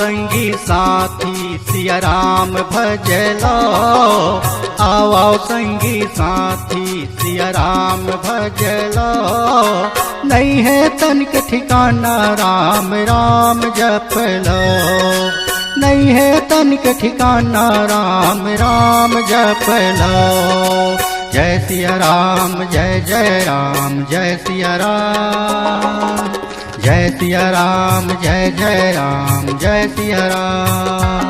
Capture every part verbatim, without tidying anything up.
संगी साथी सिया राम भज लो, आओ, आओ संगी साथी सिया राम भज लो। नइ हे तनिक ठिकाना राम राम जप लो, नइ हे तनिक ठिकाना राम राम जप लो। जय सिया राम, जय जय राम, जय सिया राम। जय सिया राम, जय जय राम, जय सिया राम।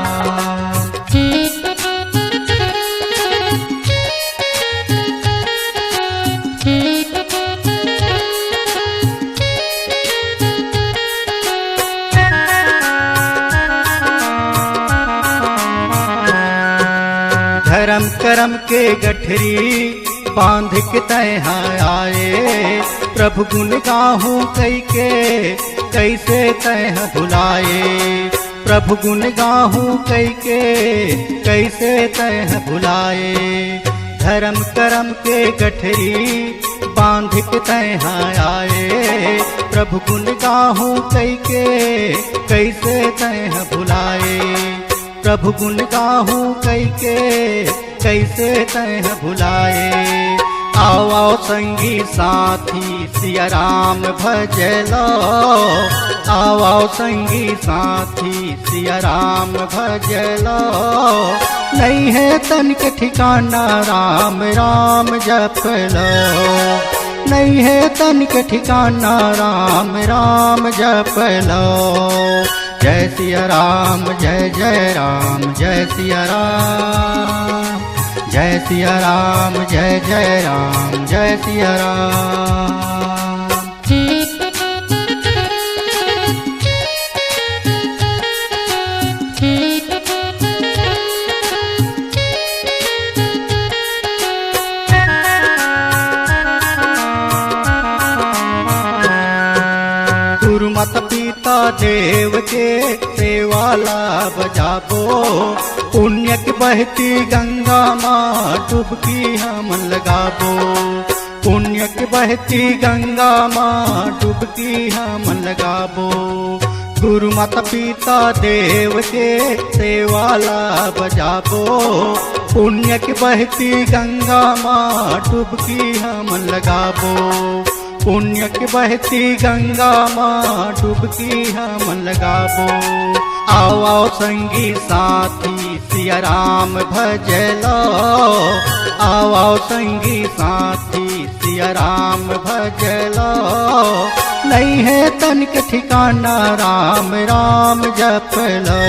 धरम करम के गठरी बांधिक तैं ह आए, प्रभु गुण गाहूं कइके, कइसे तैं ह भुलाए। प्रभु गुण गाहूं कइके, कइसे तैं ह भुलाए। धरम करम के गठरी बांधिक तैं ह आए, प्रभु गुण गाहूं कइके, कइसे तैं ह भुलाए। प्रभु गुण गाहूं कइके, कइसे तैं ह भुलाए। आओ, आओ संगी साथी सिया राम भज लो, आओ, आओ संगी साथी सिया राम भज लो। नइ हे तनिक ठिकाना राम राम जप लो, नइ हे तनिक ठिकाना राम राम जप लो। जय सिया राम, जय जय राम, जय सिया राम। जय सिया राम, जय जय राम, जय सिया राम। गुरु माता पिता देव के सेवा ला बजाबो, पुण्य के बहती गंगा मा डुबकी हमन लगाबो, पुण्य के बहती गंगा मा डुबकी हमन लगाबो। गुरु माता पिता देव के सेवा ला बजाबो, पुण्य के बहती गंगा मा डुबकी हमन लगाबो, पुण्य के बहती गंगा मा डुबकी हमन लगाबो। आओ, आओ संगी साथी सिया राम भज लो, आओ, आओ संगी साथी सिया राम भज लो। नइ हे तनिक ठिकाना राम राम जप लो,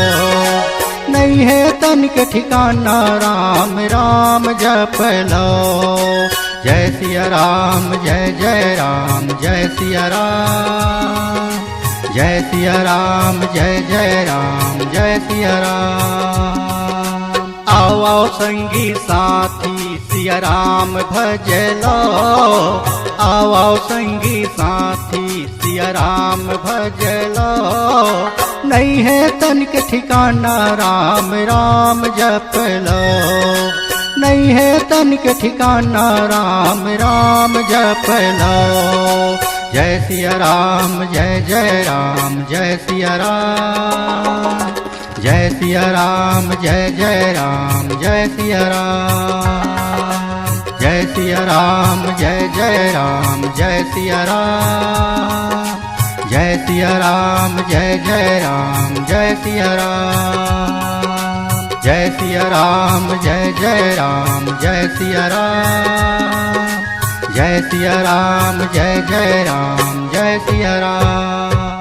नइ हे तनिक ठिकाना राम राम जप लो। जय सिया राम, जय जय राम, जय सिया राम। जय सिया राम, जय जय राम, जय सिया राम। आओ, आओ संगी साथी सिया राम भज लो, आओ, आओ संगी साथी सिया राम भज लो। नइ हे तनिक ठिकाना राम राम जप लो, नइ हे तनिक ठिकाना राम राम जप लो। जय सिया राम, जय जय राम, जय सिया राम। जय सिया राम, जय जय राम, जय सिया राम। जय सिया राम, जय जय राम, जय सिया राम। जय सिया राम, जय जय राम, जय सिया राम। जय सिया राम, जय जय राम, जय सिया राम। जय सिया राम, जय जय राम, जय सिया राम।